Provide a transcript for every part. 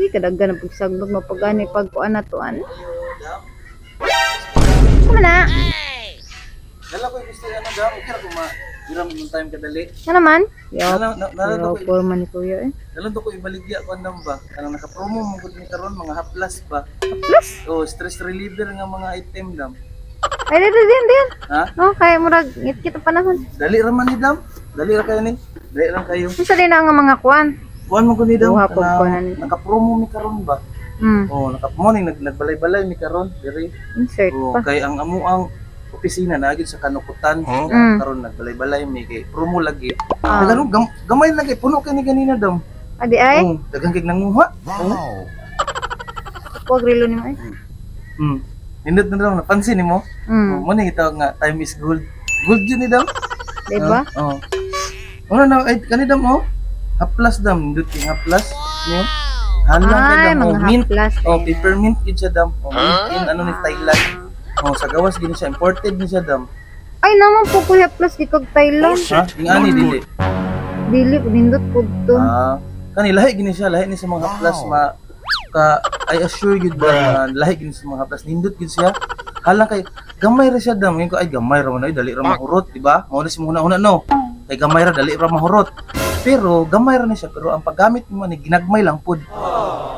Di kadaghan na pagsagnod mapagani pag kuan na to an. Kuma na. Dala ko gusto yan dam, okay ra ko ma dira mo time kadali. Ano naman? Yo. Nala Yo, ko forma ni kuya eh. Dala ko ibaligya ko andam ba. Kanang naka-promo mo gud ni karon mga haplas ba. Plus. Oh, stress reliever nga mga item dam. Ay, di, di, di, di. Ha? No, kay murag ngit ang panahon. Dali ra man ni dam. Dali ra kayo ni. Dali lang kayo. Unsa din ang mga kuan? Kuan mo gud ni dam. Duha po, Kanang kuan na ni. Naka-promo mi karon ba. Oh, naka mo ning nagbalay-balay mi karon diri. Insert Oh, pa. kay ang amo ang opisina na gyud sa Kanukutan. Karon nagbalay-balay mi kay promo lagi. Ah. Dagan gamay lang kay puno kay ni ganina dam. Adi ay, Oh, daghang kay nanguha. Oh. kuwag relo nimo ay. Nindot na dam, napansin nimo? Oh, mo ni gitawag nga time is gold. Gold yun ni dam. Di ba? Oh. Una na ay kani dam oh. Haplas dam, nindot kay haplas niyo. Halang kay Ay, dam oh, mga mint. haplas. Oh, peppermint yun siya dam. Oh, mint in ano ni Thailand. Oh, sa gawas gini siya imported ni siya dam. Ay, naman po kuya plus gikag Thailand. Ha? Yung ani dili. Dili nindot pud to. Ah, kani lahi gini siya, lahi ni sa mga haplas ma ka I assure you ba na lahi gini sa mga haplas nindot gid siya. Halang kay gamay ra siya dam, ko ay gamay ra man ay dali ra mahurot, di ba? Mao na si muna no. Kay gamay ra dali ra mahurot. Pero gamay ra ni siya pero ang paggamit mo ni ginagmay lang pud.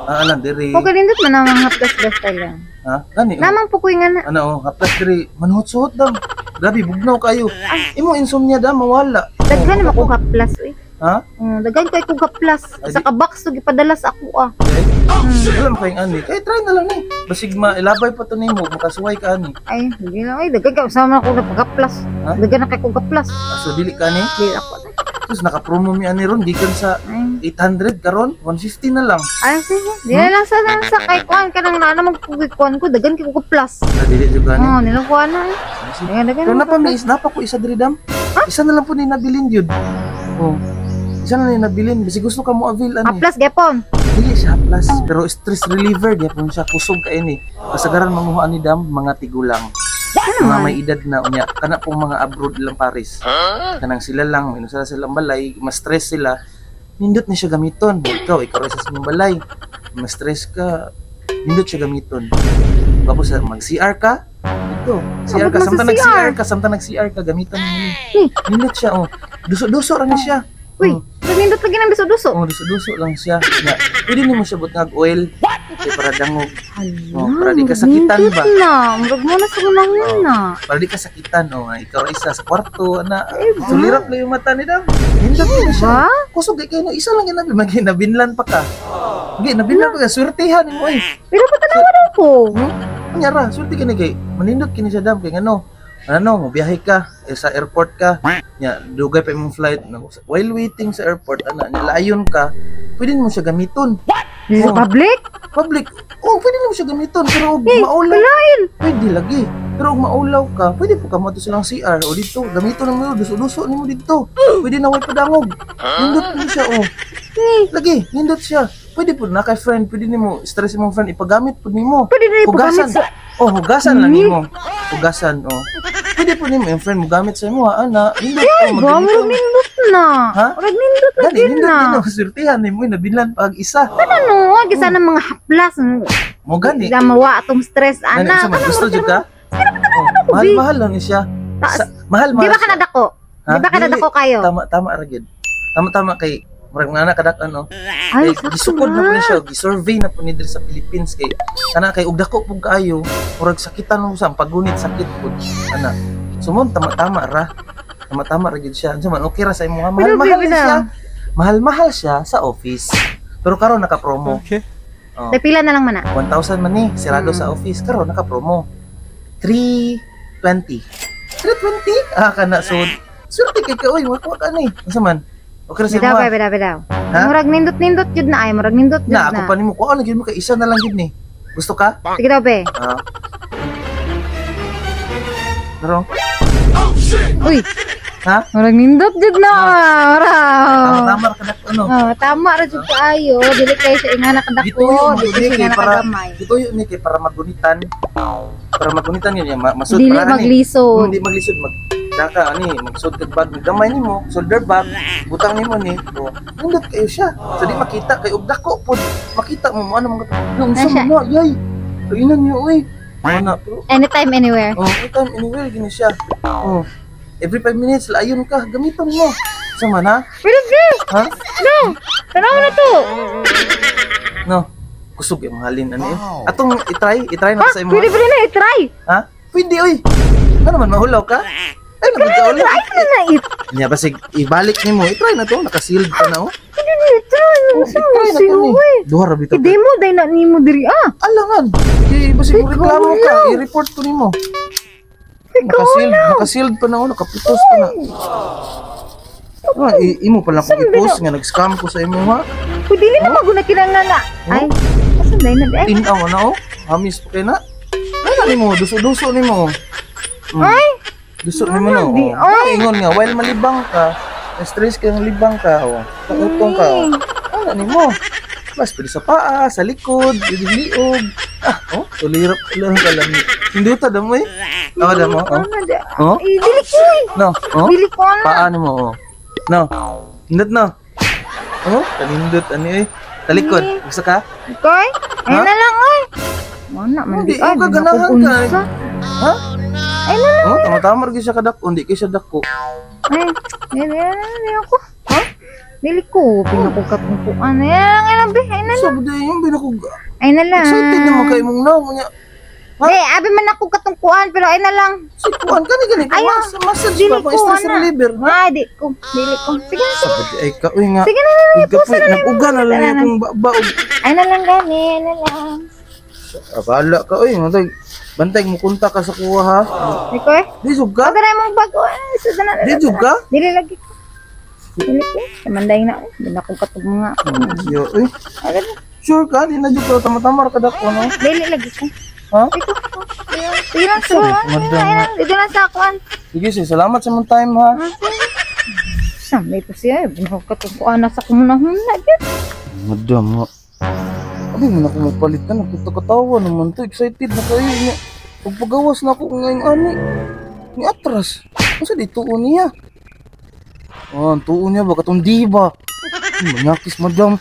Ah, alam diri. Okay, nindot man ang mga haplas best Thailand. Ha? Gani. Oh. Naman po kuya nga na. Ano oh, haplas diri manuhot-suhot dam. Grabe bugnaw kayo. Imo insomnia dam mawala. Daghan naman ko haplas uy. Ha? Daghan kay kog haplas. Sa ka box to gipadala sa ako ah. Okay. Wala mo kayong ani. Kay try na lang ni. Basig ma ilabay pa to nimo makasuway ka ani. Ay, hindi lang ay daghan kay sama na ko nagpagaplas. Ha? Daghan na kay kog haplas. Ah, so dili ka ni. Dili ako na. Tapos naka-promo mi ani ron gikan sa Ay, 800 karon 150 na lang. ay sige. Di na lang sa kay kuan kanang naa naman ko kuan ko daghan kay kog haplas. Na dili jud ka ani. Oh, nilang kuan na. Eh. Daghan daghan. Pero napa may napa ko isa diri dam. Isa na lang po ni nabilin jud. Oh. Isa na ni nabilin basi gusto ka mo avail ani. Haplas gepon. Dili siya plus pero stress reliever gyapon siya kusog kay ni. Kasagaran manguha ani dam mga tigulang. Mga may edad na unya kana pong mga abroad lang Paris. Kanang sila lang may sila silang balay, mas stress sila. Nindot ni siya gamiton. Ikaw, ikaw ra sa inyong balay. Mas stress ka, nindot siya gamiton. Tapos mag-CR ka, ito, CR ka, Abot samtang mo sa nag-CR ka, samtang nag-CR ka, gamiton mo ni. Nindot siya, oh. Duso-duso ra ni siya. Uy, Oh. nindot lagi ng duso-duso. Oh, duso-duso lang siya. Ya, pwede nimo siya butngag oil kay para dangog. Hala, Oh, para di ka sakitan nindot ba? na. Murag mo na sa unang na. Para di ka sakitan, oh. Ikaw ra isa sa kwarto, ana. Sulirap lang yung mata ni dam. Nindot ni siya. Ba? Kusog kay kayo, isa lang ginabi, maging nabinlan pa ka. Gi, nabinlan pa ka, swertihan mo eh. Pero patanawa daw ko. Unya ra, swerte kini kay manindot kini siya dam kay ngano. Ano, mobiyahe ka, eh, sa airport ka. Nya, dugay pa imong flight. No, while waiting sa airport, ana, nya layon ka, pwede mo siya gamiton. Di sa Oh. public? Public, oh, pwede mo siya gamiton, pero og maulaw, Kalain. pwede lagi. Pero og maulaw ka, pwede po ka mo silang CR o dito, gamiton mo, duso-duso nimo dito. Pwede na way padangog. Nindot mo siya, oh. Lagi, nindot siya. Pwede po na kay friend, pwede nimo stress imong friend ipagamit pud nimo. Pwede na ipagamit Hugasan. sa... Oh, hugasan lang nimo. Hugasan, oh. Pwede po nimo yung friend mo gamit sa imo, ha, ana. Nindot oh, Ba, murag magamiton. nindot na. Ha? Murag nindot na Gani, din nindot na. nimo swertihan nimo nabinlan pag isa. Ano, gisa ng mga haplas. Mo gani. Sa mawa atong stress, Gani, ana. unsa man gusto jud ka? Oh, bi. mahal mahal lang ni siya. Taas. Sa, mahal mahal. Di ba ka siya. nadako? Ha? Di ba ka Dili. nadako kayo? Tama tama ra gyud. Tama tama kay murag mga anak kadak ano. Ay, Kay sakto gisukod na po na. ni siya, gisurvey na po ni diri sa Philippines kay kana kay og dako pug kaayo, murag sakitan mo sa paggunit sakit pud ana. So mo tama tama ra. Tama tama ra gyud siya. Unsa man okay ra sa imo ha? Mahal Pero, mahal baby siya. na. Mahal mahal siya sa office. Pero karon naka-promo. Okay. Oh. Tay pila na lang man na. 1,000 man ni sirado sa office karon naka-promo. 320. 320? Ah kana so swerte kay ka oy, wa ka ni. Unsa man? Okay ra sa imo. Bidaw, ha? bay, bidaw, bidaw. Ha? Murag nindot-nindot jud na ay, murag nindot jud Na na. ako pa nimo kuha lang gyud mo kay isa na lang gyud ni. Gusto ka? Sige daw, be. Ah. Pero, Uy, ha? murag nindot jud na. Murag. Tama-tama ra ka na ano. Oh, tama ra jud kaayo. Dili kayo sa ingana kadako, Gituyo mo dili ni siya kay ingana para kagamay. gituyo ni kay para magunitan. Para magunitan yun, yan, masud Dili para ni. maglisod. Hindi maglisod mag Daka ani magsud kag bag gamay nimo, shoulder bag, butang nimo ni. Oh, nindot kayo siya. So di makita kay og dako pod. Makita mo mo ano mga yung sa Siya. Mga yay. Kainan niyo oy. Ana pero Anytime, anywhere. Oh, anytime anywhere gini siya. Oh. Every 5 minutes laayon ka, gamiton mo. Sama na? Pero bro, Ha? no! Tanaw na to! No. Kusog yung halin ani eh. Atong i-try na Ha? sa imo. Pwede pwede na i-try! Ha? Pwede oy. Ano man mahulaw ka? Ay, nagkaulaw. Try na na i- Nya basig ibalik nimo, i-try na to, naka-sealed pa na oh. Pwede na i-try! Oh, Sa i-try na to ni. uy! Duha ra bitaw. I-demo dahil na nimo diri ah! Alangan. Di basig mo Ikaw reklamo ka, lang. I-report ko nimo. Ikaw Naka-sealed, naka-sealed pa na oh, nakaputos pa na. Ah, imo pa lang kung i-post nga nag-scam ko sa imo ha. Uy, dili na maguna kinanglan na. Ay, asan dahil na di ay? Tinaw na oh. Hamis pa kay na. Ay na nimo, duso-duso nimo. Ay! Duso nimo no. Di, Oh. ay. Ingon nga while malibang ka, na-stress ka nga libang ka oh. Utong ka oh. Ano nimo? Mas pwede sa paa, sa likod, pwede liog. Ah, oh, tulirap lang ka lang. Hinduta damo eh. Ako damo, oh. Ano di? Oh? Eh, dili ko eh! No, oh. Dili ko na! Paa nimo oh. No. Hindot no. Oh, kanindot ani eh. Talikod, gusto ka? Okay? Ay Ha? na lang ay! Wala man Hindi, di ay. yung kaganahan ka. Unsa? Ha? Ay na lang. Oh, tama-tama ra gyud siya kadako, hindi kay siya dako. Ay, ay, ay, ay, ay, ako. Ha? Dili ko, pinakukatungkuan. Ay na lang, ay lang, be. Ay na lang. Sabi din yung binakog. Ay na lang. Excited naman kay mong naong niya. Ha? Di, abi man ako katungkuan, pero ay na lang. Si kuan ka ni gani Ayaw. mas massage Dili pa pang ko, stress ana. reliever ha. Ah, di ko. Dili ko. Sige na, sige. Sabi di ay ka uy nga. Sige na, na, na. Nagkapoy, nag-uga na lang akong baba og Ay na lang, gani. Ay na lang. Abala ka uy, bantay. Bantay mo kunta ka sa kuha ha. Di ko eh. Di jud ka? Pagka na mong bago. Ay, suda na. Di jud ka? Dili lagi ko. Dili ko. Kamanday na. Di na akong katug nga. Yo, uy. Ay, gani. Sure ka di na jud ka tama-tama ra ka dako no. Dili lagi ko. Ha? Di ko. Sige lang, sige lang. Madam, Ay lang. Dito lang sa akuan. Sige sis, salamat sa mong time ha. Samay pa siya eh. Binakatungkuan na sa kumunahuna. Gyud. Madam ha. Abi mo na ako magpalit na, nakita katawa naman to. Excited na kayo niya. Pagpagawas na ako ngayong ani. Ni atras. Masa di tuon niya? Ah, ang tuon niya ba? Katong di ba? Manyakis, madam.